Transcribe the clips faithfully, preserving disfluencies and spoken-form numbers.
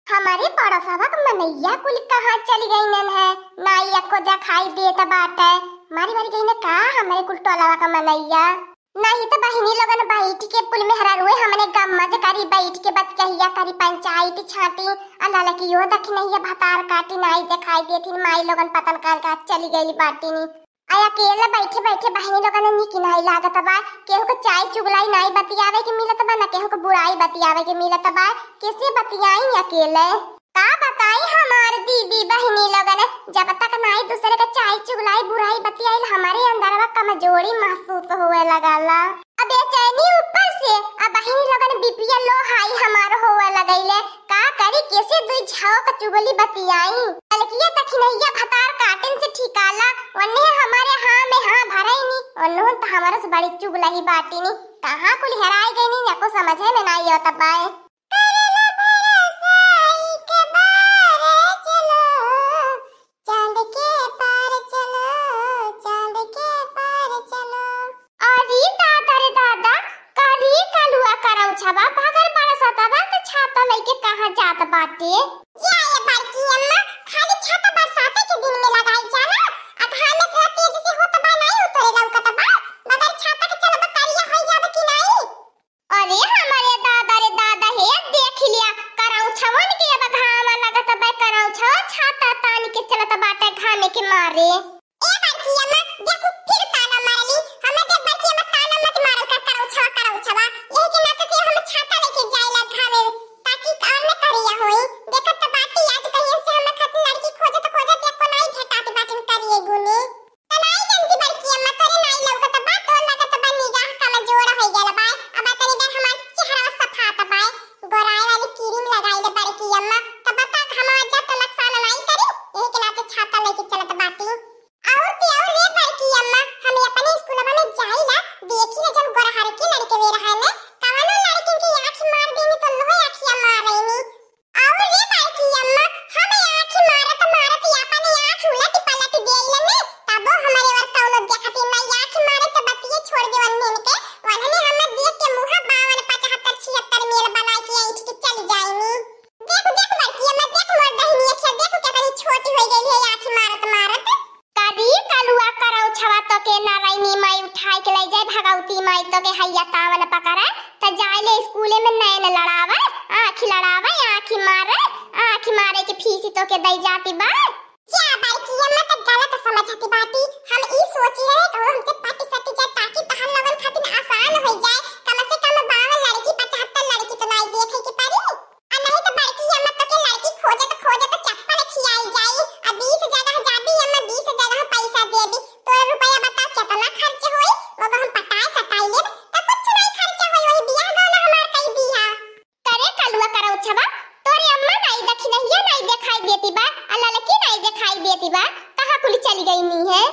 हमरे पड़ोसवा क मनइया कुल कहाँ चलि गइनन है, नाई एक्को देखाई देत बाटे। मरि वरि गइने का हमरे कुल टोलवा क मनइया? नाहीं त बहिनी लोगन बइठि के कुल मेहरारुए हमरे गम्मज करी, बइठि के बतियहिया करी, पंचाइत छाटी, आ ललकियो दखिनहिया भतार काटी नाई देखाई देथिन। माई लोगन पता न कहाँ चलि गइल बाटिन। आ अकेले बइठे बइठे बहिनी लोगन नीक नाई लागत बा। केहू क चाय चुगलाई नाई बतियावे के मिलत बा, न केहू क बुराई बतियावे के मिलत बा। केसे बतियाई अकेले? का बताई हमार दीदी बहिनी लोगन, जब तक नाई दूसरे क चाय चुगलाई बुराई बतियाइल, हमरे अंदरवा कमजोरी महसूस होवे लगाला। अब बेचैनी ऊपर से, अब बहिनी लोगन बीपीएल लो हाई हमार होवे लगइले। का करी, केसे दुई झौक चुगली बतियाई? ललकिया दखिनहिया भतार काटिन से ठिकाला, ओन्हे हमरे हाँ में हाँ भरइनी, ओन्हन त हमरे से बड़ी चुगलही बाटिनी। कहाँ कुल हेराई गइनी, एको समझे में नाई आवत बाए। अरे दादा रे दादा, का रे कलुआ करौछवा, भगर बरसत बा त छाता लइके कहाँ जात बाटे? जा ए बड़की अम्मा, खाली छाता बरसाते के दिन में लगाई जाला, आ घाम इतना तेज से होत बा, नाई उतरे लौकत बा, बगैर छाता के चलबा करिया होइ जाबे कि नाई? अरे हमरे दादा रे दादा हे, देखि लिया, करौछवन के अब घाम लगत बा, करौछवा छाता तानि के चलत बाटे घामे के मारे। ए बड़की अम्मा, देखू फिर ताना मारली, हमें देख बड़की अम्मा ताना मत मारल कर, करौछवा, करौछवा, यही के नाते से हम छाता लेके जाइला घामे, ताकि कान में करिया होई। देखत त बाटी आज कहिए से हम खातिर लड़की खोजत खोजत एको नाई भेटात बाटिन करिए गुनी। त नाई जानती बड़की अम्मा, तोरे नाई लौकत बा, तोर लगत बा निगाह कमजोर होइ गइल बा। अब तनी देर हमार चेहरा सफात बा, गोराई वाली क्रीम लगाई ले बड़की अम्मा, त बता घामवा जा त नुकसान नाई करी, यही के नाते छाता लेके चलत बाटी। और ते और रे बड़की अम्मा, हम अपने स्कूलवा में जाइला, देखी ना जब गोरहर के लड़के वे रहे ने, कवनो लड़किन के आँख मार देनी तो लोहे आँखिया मार रही। और रे बड़की अम्मा, हम आँखी मारत मारत अपन आँख उलट पलट देइले ने, तबो हमरे ओर कौनो देखती नाई। आँखी मारे त बतिये छोड़ दे वन्हन के, वन्हने हमर देख के मुँह बावन पचहत्तर छिहत्तर मेल बनाई के ऐठ के चल जाइनी। देख, देख बड़की अम्मा, देख मोर दहिनी अखिया, देख केतनी छोटी होइ गइल है आँखी मारत मारत। करी कलुआ करौछवा तोके नारायणी माई उठाइ के लइ जाए, भगवती माई तोके हैया तावन पकड़े, त जाए ले स्कूले में नैन लड़ावे, आँखी लड़ावे, आँखी मारे, आँखी मारे के फीस तोके दइ जाती बा। जा बड़की अम्मा, त गलत समझती बाटी, हम ई सोची रहे कि हमसे पट सट जाए ताकि तहन लोगन खातिर आसान होइ जाए, कम से कम बावन लड़की पचहत्तर लड़की तो नाई देखे के पड़ी। आ नहीं तो बड़की अम्मा तोके लड़की खोजत खोजत चप्पल खियाई जाई। आ बीस जगह जाबी अम्मा, बीस जगह पैसा देबी। तोर रुपया बता केतना खर्च होई? मगर हम पटाए सटाई लेब, त कुछ नहीं खर्च होई, वही बियाह गौना हमार कई दिहा। करे कलुआ करौछवा, तोरे अम्मा नाई दखिनहिया नाई देखाई देती बा, आ ललकी नाई देखाई देती बा, कहाँ कुल चली गइनी है?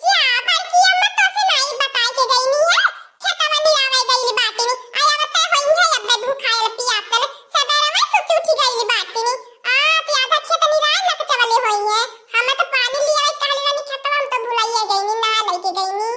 जा, बड़की अम्मा तोसे नाई बताई के गइनी है, खेतवा निरावे गइल बाटिनी, आ आवते होइहैं अब्बे भूखायल पियासल, सबेरवा सुत उठी गइल बाटिनी, आ प्यादा खेत निराय लग चवले होइहैं, हम तो पानी लियावे कहले रहनी खेतवा, हम तो भुलाइए गइनी, ना लइके गइनी।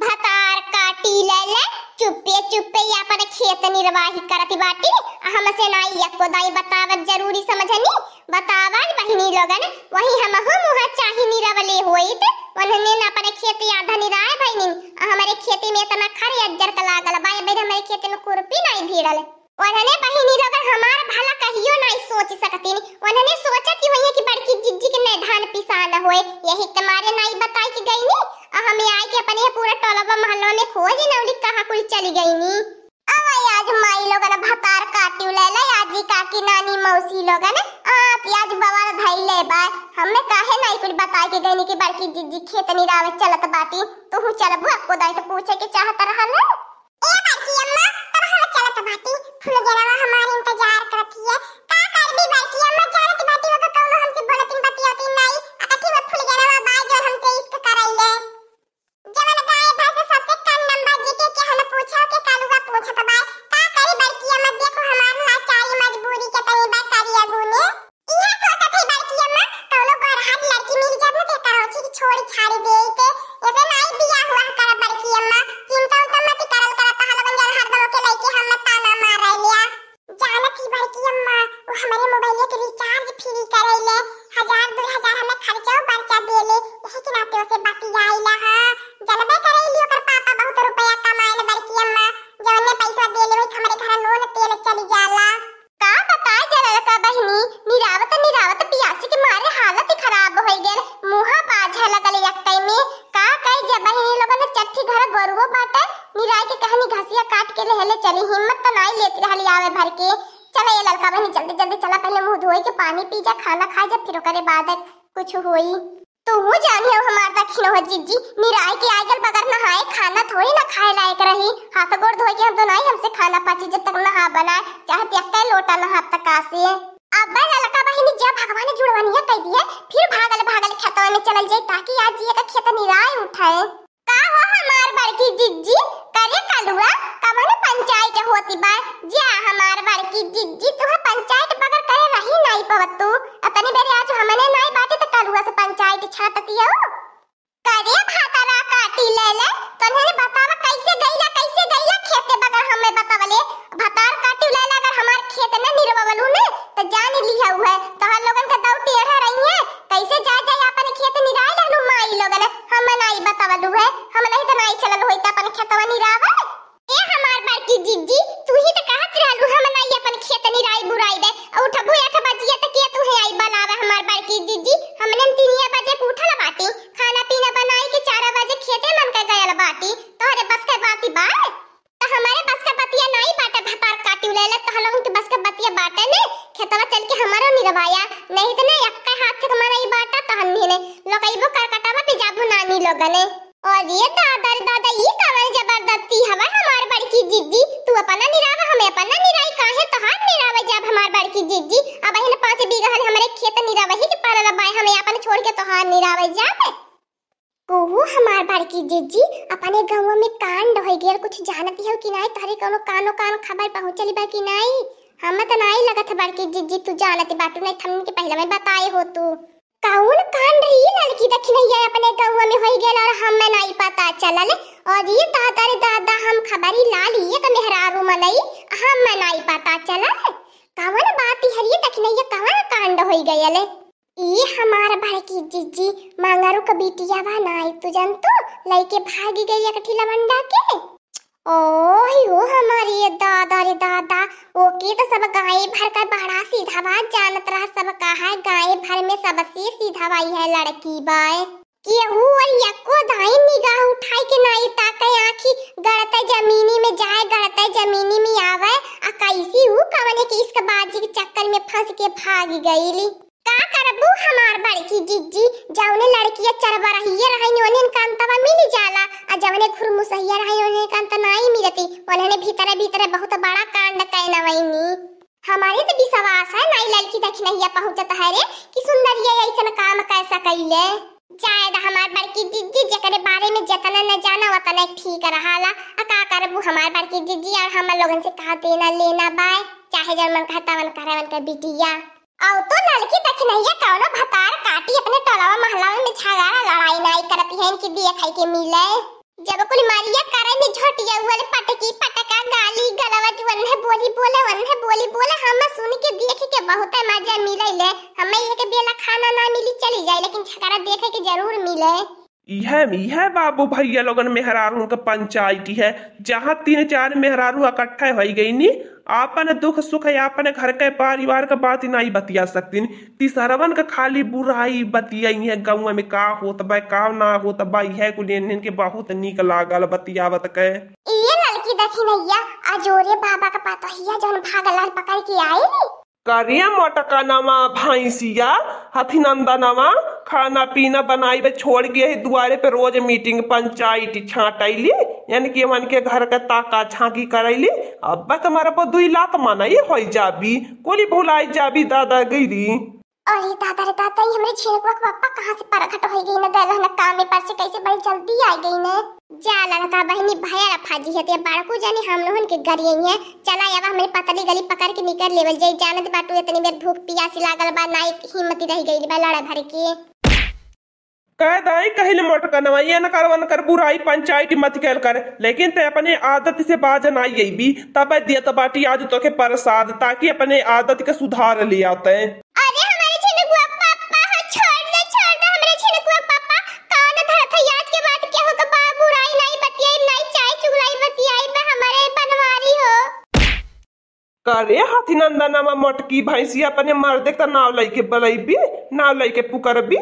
भतार काटी लइले, चुप्पे चुप्पे आपन खेत निरवाही करत बाटी, आ हमसे नाई एको दाई बतावत जरूरी समझनी, बतावन बहिनी लोगन, वही हमहू मुँह चाही निरवले होइत, वन्हने न अपने खेत आधा निराय भइनी, आ हमरे खेती में एतना खर अज्जर क लागल बा, ए बेर हमरे खेते में खुरपी नाई भिड़ल। वन्हने बहिनी लोगन हमार भला कहियो नाई सोच सकतिन, वन्हने सोचत ही होइहैं कि बड़की जिज्जी के नाई धान पिसान होए, यही के मारे नाई बताई के गइनी, आ हमें आए के अपने पूरा टोलबा महलवा में खोज नौली कहाँ कुल चली गइनी। अवै आज माई लोगन भतार काटिउ लइले, आजी काकी नानी मौसी लोगन, आ, कि आज बवाल धइले बा। हमें काहे नाई कुछ बताई के गइनी कि बड़की जिज्जी खेत निरावे चलत बाटी, तुहू चलबू? अक्को दाई त पूछे के चाहत रहल। ए बड़की अम्मा, तब हम चलत बाटी, फुलगेनवा हमार इंतजार करत हिय। का करबी बड़की अम्मा, जानत बाटी ओकर कौनो हमसे बोलतिन बतियतिन नाई, आ कथी में फुलगेनवा बा जो हमसे इश्क करइले। जवन गाय भैंस सबसे कम नंबर जीते के हम पूछो के कालुआ पूछत बा। का करी बड़की अम्मा, देखो हमार लाचारी मजबूरी के तनी बा करिया गुने। इहे सोचत है बड़की अम्मा, कौनो गोरहार लड़की मिल जात न ते करौछी की छोड़ी छाड़ी देई के। ऐसे नाई बियाह हुआ कर बड़की अम्मा, चिंता उंता मत करल कर, तहलवन जन हरदम के लइके हम ताना मार लिया। जानत ही बहिनी, निरावत निरावत पियासी के मारे हालत ही खराब होइ गेल। मुँहा बाझे लगल एक्कै में। का कही जब बहिनी लोगन चट्ठी घर गोरुओ बाटे, निराय के कहनी घसिया काट के लेहले चली, हिम्मत त नाई लेत रहली आवे भर के। चला ये ललका बहिनी, जल्दी जल्दी चला, पहिले मुँह धोए के पानी पी जा, खाना खाए जा, फिर ओकरे बाद कुछ होई। तू जानी हो हमार दखिनवा जिज्जी, निराय के आइगल बगैर नहाए खाना थोड़ी ना खाए लायक रही। हाथ गोड़ धोए के हम तो नाई हमसे खाना पची जब तक नहा बनाए, चाहे एक्कै लोटा नहा तका से। अब्बै ललका बहिनी, जब भगवान जुड़वनिया कइ दिए, फिर भागल भागल खेतवा में चलल जाई, ताकि आज जिए का खेत निराय उठे। का हो हमार बड़की जिज्जी, करे कलुआ, कवन पंचायत होती बा? जा हमार बड़की जिज्जी, तुहे पंचायत बगैर करे रही नाई पवत तू। अतनी बेरी आज हमने नाई बाटी त कलुआ से पंचायत छाटती हो। करे भातारा काटी लेले, तन्हे बतावा कैसे गइला, कैसे गइला खेते बगैर हमें बतावले। भतार काटी लेले, अगर हमार खेत न निरवलू ने, त जान लिहा उहे, तोहर लोगन के दौ टेढ़े रही है। कैसे जा जाए अपन खेत निराय लेलू माई लोगन, हम नाई बतावलू है, हम नहीं त नाई चलल होई त अपन खेतवा निरावल। ए हमार बड़की जिज्जी, तू ही त कहत रहलू हम नाई अपन खेत निराई बुराई दे। उठबू आठ बजिया त के तुहे आई बलावे हमार बड़की जिज्जी? हमने तीनिया बजे के उठल बाटी, खाना पीना बनाई के चार बजे खेते मन के गयल बाटी। तोहरे बस के बाती बा? त हमारे बस के बतिया नाई बाटे, भतार काटी लेले, तोहर लोगन के बस के बतिया बाटे ने। खेतवा चल के हमारो निरवाया, नहीं त ने एक्कै हाथ के मनई बाटा तहन भी ने। लोकइबो करकटवा पे जाबू नानी लोगने। अरे दादा रे दादा, ई कवन जबरदस्ती हवे हमार बड़की जिज्जी? तू अपना निरावा, हमें अपना निराई, काहे तोहार निरावे जाब हमार बड़की जिज्जी? अबहिन पाँच बीघा हल हमरे खेत निरावही के पड़ल बाय, हमें अपन छोड़ के तोहार निरावे जाब? कहू हमार बड़की जिज्जी, अपने गाँव में कांड होइ गेल, कुछ जानती हो कि नाई? तोहरे कौनो कानो कान खबर पहुँचल बा कि नाई? हम त नाई लगत बड़की जिज्जी तू जानत बाटू, नाई त हमनी के पहिले में बताए हो तू। कौन कांड रही ललकी दखिनैया अपने गौवा में होई गेल और हमें नाई पता चलल? और ये दादा रे दादा, हम खबरी लाली एक मेहरारू मनई, हमें नाई पता चलल। कौन बात हरी दखिनैया, कौन कांड होई गयल? ई हमार बड़की जिज्जी मांगरू क बिटिया बा नाई, तू जन तो लइके भागी गई एक ठी लवंडा के। ओही हो हमारी ये दादा रे दादा, ओके तो सब गाँव भर का बड़ा सीधा बात जानत रहा, सब कहा गाँव भर में सबसे सीधा बाई है लड़की बाय। केहू और यको दाई निगाह उठाई के नाई ताके, आँखी गड़ते जमीनी में जाए, गड़ते जमीनी में आवे, आ कैसी हूँ कवने के इश्कबाजी के चक्कर में फंस के भाग गईली। का करबू हमार बड़की जिज्जी, जौने लड़किया चरबरहिया रहई, ओने कांतवा मिल जाला, आ जौने खुरमुसहिया रहई, ओने कांत नाई मिलती, ओन्हने भीतरे भीतरे बहुत बड़ा कांड कैनवैनी। हमारे तो विश्वास है नाई लड़की दखिनैया पहुँचत है रे, कि सुंदरिया ऐसन काम कैसा कैले। जाए दा हमार बड़की जिज्जी, जेकरे बारे में जितना न जाना उतना ठीक रहाला। आ का करबू हमार बड़की जिज्जी, और हम लोगन से का देना लेना बाय, चाहे जौन मन कहे तवन करे उनके बिटिया। अउ तो लड़की दखिनैया कौनो भतार काटी अपने टोलवा महलवा में झगड़ा लड़ाई नाई करती है इनकी देखे के मिले। जब कुल मारिया करे में झोटिया उवल पटकी पटका गाली गलवज वन्हे बोली बोले वन्हे बोली बोले हम सुन के देख के बहुत मजा मिले ले। हमें एक बेला खाना ना मिली चली जाए लेकिन झगड़ा देखे के जरूर मिले। इहे, इहे बाबू भैया लोगन मेहरारून क पंचायती है, जहाँ तीन चार मेहरारू इकट्ठे होइ गई नी, आपन दुख सुख या आपन घर के परिवार क बात ही नाई बतिया सकतीन। तीसरवन क खाली बुराई बतियाई है, गाँव में का होत बा, का ना होत बा, इहे कुल इन्हन के बहुत नीक लागल बतियावत के। ए ललकी दखिनैया, अजोरे बाबा क पतोहिया जौन भागल रहल पकड़ के आए नी, करिया मोटकनवा भैंसिया हथिनंदनवा खाना पीना बनाई बे छोड़ गए है दुआरे पे रोज मीटिंग पंचायत छाटैली, यानी कि हमन के घर के ताका झांकी करैली। अब तुम्हारे पर दुई लात मनई होई जाबी, कोली भुलाई जाबी दादागिरी। अरे दादा रे दादा, ई हमरे झिनकुआ के पप्पा कहाँ से प्रकट होई गई न गए रहन काम में पर से कैसे बड़ी जल्दी आ गई न। जा ललका बहिनी, भैया रफाजी है ते बड़कू जानी हम लोगन के गरियई है। चला अब हमरे पतली गली पकड़ के निकर लेवल जाई, जानत बाटू इतनी बेर भूख पियासी लागल बा, नाई हिम्मती रह गई बा लड़ा भर के। कह दाई कहिल मोटकनवा, ये न कर वन कर बुराई पंचायत मत कैल कर, लेकिन ते अपने आदत से बाज नाई अइबी, तब दियत बाटी आज तोके प्रसाद, ताकि अपने आदत के सुधार ले आते। अरे हमारे झिनकुआ पापा हो, छोड़ दे, छोड़ दे हमरे झिनकुआ पापा। कान धरत है आज के बाद केहू के बा-, बुराई नाई बतियाई, नाई चाय चुगलाई बतियाई बा हमारे बनवारी हो। का रे हाथी नंदनवा, मोटकी भैंसिया, अपने मर्दे का नाव लइके बलैबी, नाव लइके पुकारबी?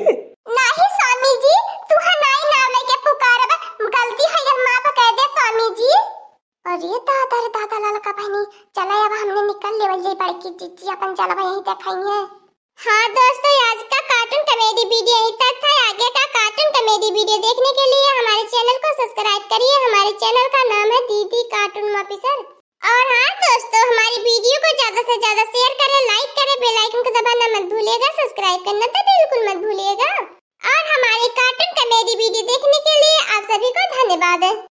नाही स्वामी जी, तुहा नाही नाव लइके पुकारब, गलती होइ गल, माफ कर दे स्वामी जी। अरे दादा रे दादा, ललका बहिनी, चला अब हमने निकल लेवल जाई, बड़की जीजी अपन जलवा यहीं देखइहैं। हाँ दोस्तों, आज का cartoon comedy video यहीं तक था। आगे का cartoon comedy video देखने के लिए हमारे channel को subscribe करिए। हमारे channel का नाम है दीदी Cartoon Officer। और हाँ दोस्तों, हमारी video को ज्यादा से ज्यादा share करें, like करें, bell icon को दबाना मत भूलिएगा, subscribe करना तो बिल्कुल मत भूलिएगा। और हमारे cartoon comedy video देखने के लिए आप सभी को धन्यवाद।